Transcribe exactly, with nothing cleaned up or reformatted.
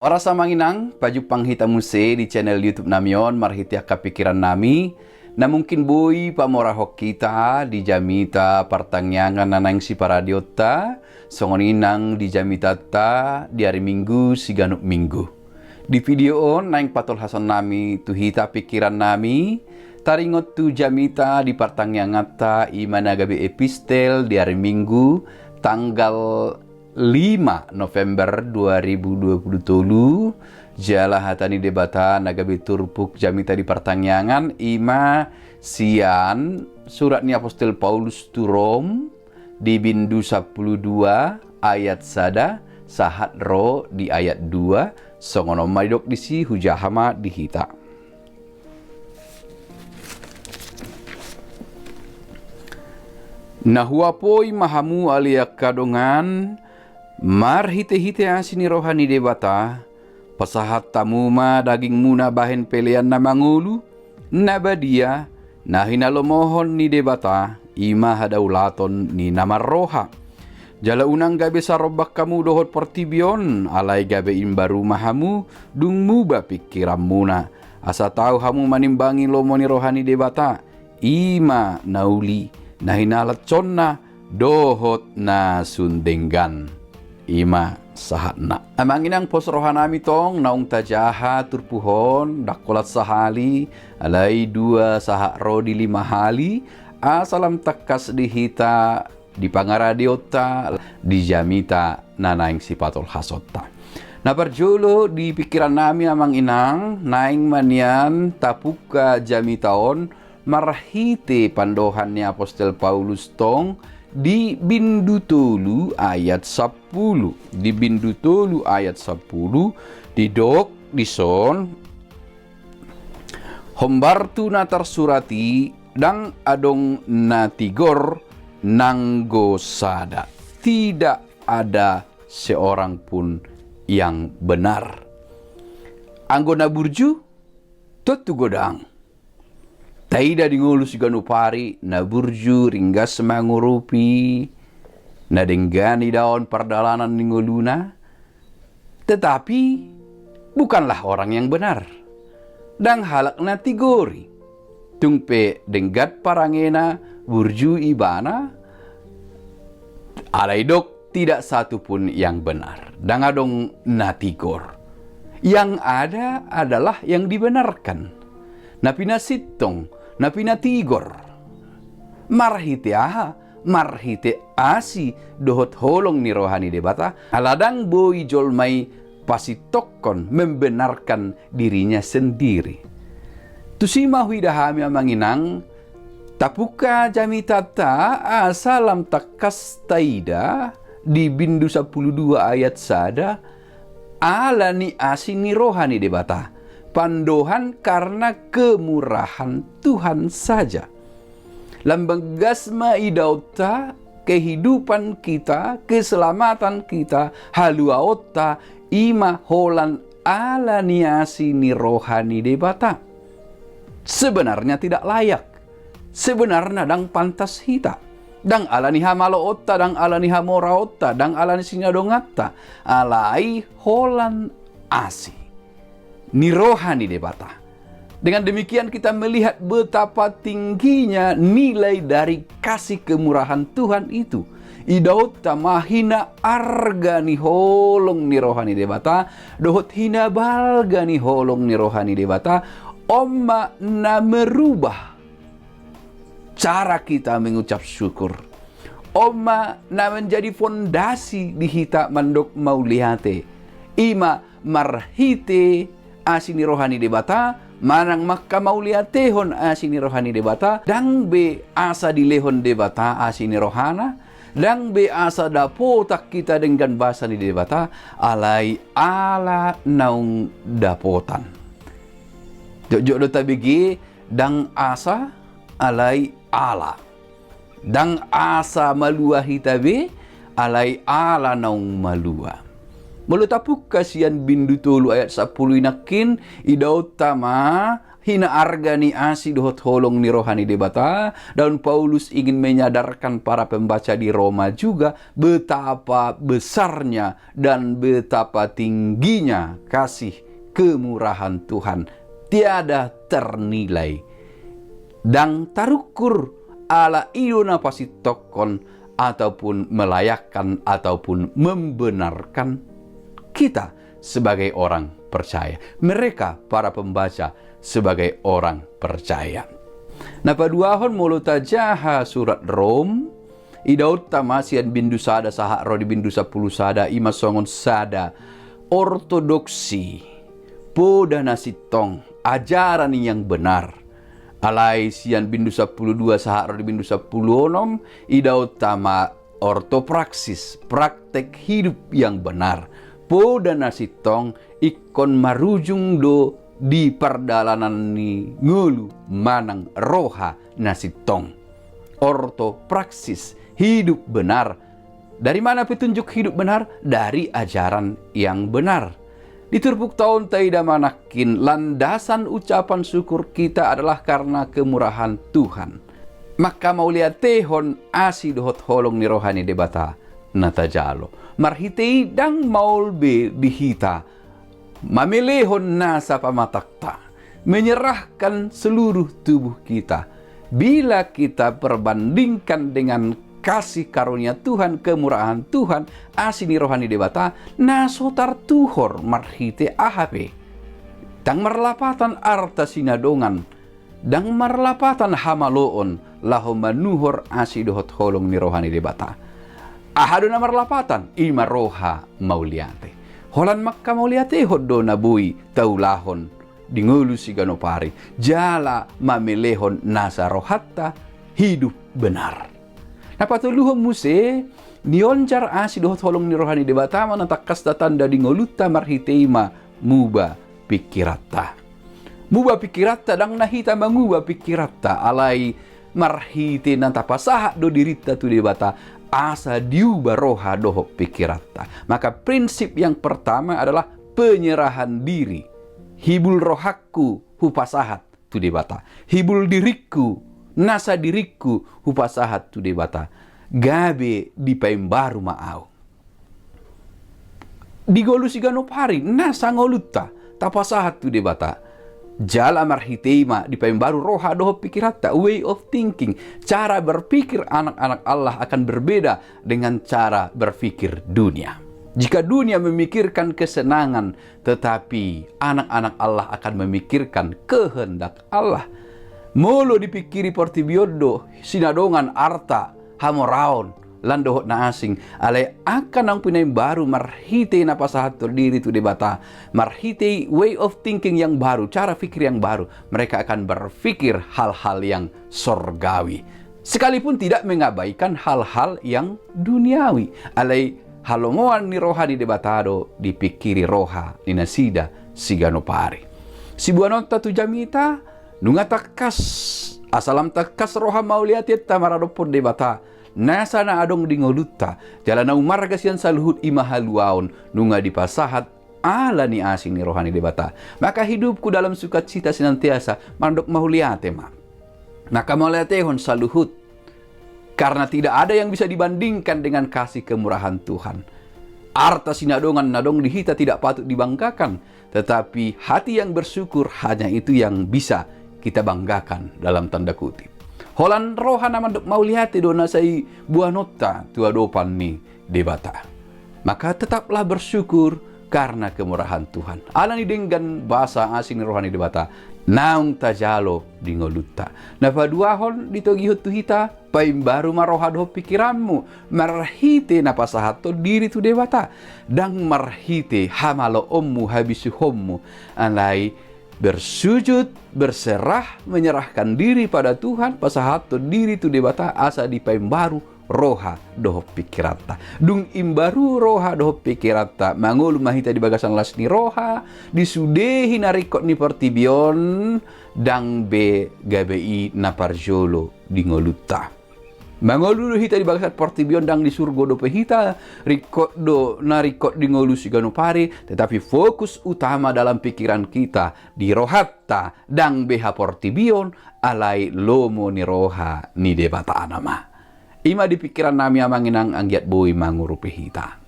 Horas amang inang, pajumpang hita muse di channel YouTube nami on marhite angka pikiran nami, na mungkin boi pamorahon hita di jamita partangiangan na naeng siparadeonta, songon i nang di jamitanta di ari Minggu siganup Minggu. Di video on naeng patolhason nami tu hita pikiran nami, taringot tu jamita di partangianganta, i ma na gabe epistel di ari Minggu tanggal lima November dua ribu dua puluh tolu, jala hata ni Debata na gabe turpuk jamita di partangiangan, i ma sian surat ni apostel Paulus tu Rom, di bindu sampulu dua ayat sada, sahat ro di ayat dua, songon on ma didok disi, hujaha ma di hita. Na huapoi ma hamu ale angka dongan, marhitehite asi ni roha ni Debata, pasahat hamu ma dagingmuna bahen pelean na mangolu, na badia, na hinalomohon ni Debata, i ma hadaulaton ni na marroha. Jala unang gabe sarombang hamu dohot portibi on, alai gabe imbaru ma hamu, dung muba pingkiranmuna. Asa tau hamu manimbangi lomo ni roha ni Debata, i ma na uli, na hinalashonna, dohot na sun denggan. I ma sahatna. Amang inang, pos rohanami tong naung tajaha turpuk on, ndang holan sahali, alai dua sahat ro di lima hali, asa lam tangkas di hita di pangaradeonta, di jamita na naeng sipatolhasonta. Na parjolo di pingkirannami amang inang, naeng ma nian tapungka jamita on, marhite pandohan ni apostel Paulus tong di bindu tolu ayat sampulu. Di bindu tolu ayat sampulu, didok dison, hombar tu na tarsurat i, ndang adong na tigor nanggo sada. Tidak ada seorang pun yang benar. Anggo na burju, tontu godang. Taida di ngolu siganup ari, na burju, ringgas mangurupi, na denggan idaon pardalanan ni ngoluna. Tetapi, bukanlah orang yang benar. Ndang halak na tigor i. Tung pe denggan parangena, burju ibana, alai didok tidak satu pun yang benar. Ndang adong na tigor. Yang ada adalah yang dibenarkan. Na pinasintong, na pinatigor. Marhite aha? Marhite asi dohot holong ni roha ni Debata, ala ndang boi jolma i pasintongkon, membenarkan dirinya sendiri. Tusi ma huida hami amang inang, tapungka jamitanta asa lam tangkas taida di bindu sampulu dua ayat sada, ala ni asi ni roha ni Debata, pandohan karena kemurahan Tuhan saja. Lam banggas ma idaonta, kehidupan kita, keselamatan kita, haluaonta, i ma holan ala ni asi ni roha ni Debata. Sebenarnya tidak layak. Sebenarna ndang pantas hita. Ndang ala ni hamaloonta, ndang ala ni hamoraonta, ndang ala ni sinadonganta. Alai holan asi ni roha ni Debata. Dengan demikian kita melihat betapa tingginya nilai dari kasih kemurahan Tuhan itu. Idaonta ma hinaarga ni holong ni roha ni Debata, dohot hinabalga ni holong ni roha ni Debata, on ma na merubah cara kita mengucap syukur. On ma na menjadi fondasi di hita mandok mauliate. I ma marhite asi ni roha ni Debata, manang mangkamauliatehon asi ni roha ni Debata, ndang be asa dilehon Debata asi ni rohana, ndang be asa dapotan hita denggan basa ni Debata, alai ala naung dapotan. Jotjot do tabege, ndang asa, alai ala. Ndang asa malua hita be, alai ala naung malua. Molo tapungka sian bindu tolu ayat sampulu i nangkin, idaonta ma hinaarga ni asi dohot holong ni roha ni Debata. Daon Paulus ingin menyadarkan para pembaca di Roma juga betapa besarnya dan betapa tingginya kasih kemurahan Tuhan, tiada ternilai. Ndang tarukur ala i do na pasintongkon ataupun melayakkan ataupun membenarkan kita sebagai orang percaya. Mereka, para pembaca, sebagai orang percaya. Na paduahon, molo tajaha surat Rom, idaonta ma sian bindu sada sahat ro di bindu sampulu sada, i ma songon sada ortodoksi, poda na sintong, ajaran yang benar. Alai sian bindu sampulu dua sahat ro di bindu sampulu onom, idaonta ma ortopraksis, praktek hidup yang benar. Poda na sintong ingkon marujung do di pardalanan ni ngolu manang roha na sintong. Ortopraksis, hidup benar. Dari mana petunjuk hidup benar? Dari ajaran yang benar. Di turpukta on taida ma nangkin, landasan ucapan syukur kita adalah karena kemurahan Tuhan. Mangkamauliatehon asi dohot holong ni roha ni Debata na tajalo. Marhite i ndang maol be di hita mamelehon nasa pamatangta, menyerahkan seluruh tubuh kita. Bila kita perbandingkan dengan kasih karunia Tuhan, kemurahan Tuhan, asi ni roha ni Debata, na so tartuhor marhite aha pe. Ndang marlapatan arta sinadongan, ndang marlapatan hamaloon laho manuhor asi dohot holong ni roha ni Debata. Aha do na marlapatan? I ma roha mauliate. Holan mangkamauliatehon do na boi taulahon di ngolu siganup ari, jala mamelehon nasa rohanta hidup benar. Na patoluhon muse, nionjar asi dohot holong ni roha ni Debata ma na tangkas tatanda di ngolunta, marhite i ma muba pingkiranta. Muba pingkiranta, ndang na hita manguba pingkiranta, alai marhite na tapasahat do dirinta tu Debata, asa diuba roha dohot pingkiranta. Maka prinsip yang pertama adalah penyerahan diri. Hibul rohangku hupasahat tu Debata. Hibul diringku, nasa diringku hupasahat tu Debata. Gabe dipaimbaru ma au. Di ngolu siganup ari, nasa ngolunta tapasahat tu Debata. Jala marhite i ma dipaimbaru roha dohot pingkiranta, way of thinking. Cara berpikir anak-anak Allah akan berbeda dengan cara berpikir dunia. Jika dunia memikirkan kesenangan, tetapi anak-anak Allah akan memikirkan kehendak Allah. Molo dipingkiri portibi on do sinadongan, arta, hamoraon, lan dohot na asing, alai angka naung pinaimbaru marhite na pasahathon diri tu Debata, marhite way of thinking yang baru, cara pikir yang baru, mereka akan berpikir hal-hal yang sorgawi, sekalipun tidak mengabaikan hal-hal yang duniawi. Alai halomoan ni roha ni Debata do dipingkiri roha ni nasida siganup ari. Sibuanonta tu jamita, nunga tangkas, asa lam tangkas roha mauliatenta maradophon Debata, nasa na adong di ngolunta, jala na umarga sian saluhut i ma haluaon, nunga dipasahat ala ni asi ni roha ni Debata. Maka hidupku dalam sukacita senantiasa, mandok mauliate ma. Mangkamauliatehon saluhut, karena tidak ada yang bisa dibandingkan dengan kasih kemurahan Tuhan. Arta sinadongan na adong di hita tidak patut dibanggakan, tetapi hati yang bersyukur, hanya itu yang bisa kita banggakan, dalam tanda kutip. Holan roha na mandok mauliate do na sai buanonta tu adopan ni Debata. Maka tetaplah bersyukur karena kemurahan Tuhan. Ala ni denggan basa asi ni roha ni Debata naung tajalo di ngolunta. Na paduahon ditogihon tu hita, paimbaru ma roha dohot pingkiranmu marhite na pasahathon diri tu Debata. Ndang marhite hamaloonmu, habisuhonmu, alai bersujud, berserah, menyerahkan diri pada Tuhan, pasahathon diri tu Debata asa dipaimbaru roha dohot pingkiranta. Dung imbaru roha dohot pingkiranta, mangolu ma hita di bagasan las ni roha, di sude hinaringkot ni portibi on, ndang be gabe i na parjolo di ngolunta. Mangolu do hita di bagasan portibi on, ndang di surgo dope hita. Ringkot do na ringkot di ngolu siganup ari, tetapi fokus utama dalam pikiran kita, di rohanta, ndang beha portibi on, alai lomo ni roha ni Debata nama. I ma di pikiran nami, amang inang, anggiat boi mangurupi hita.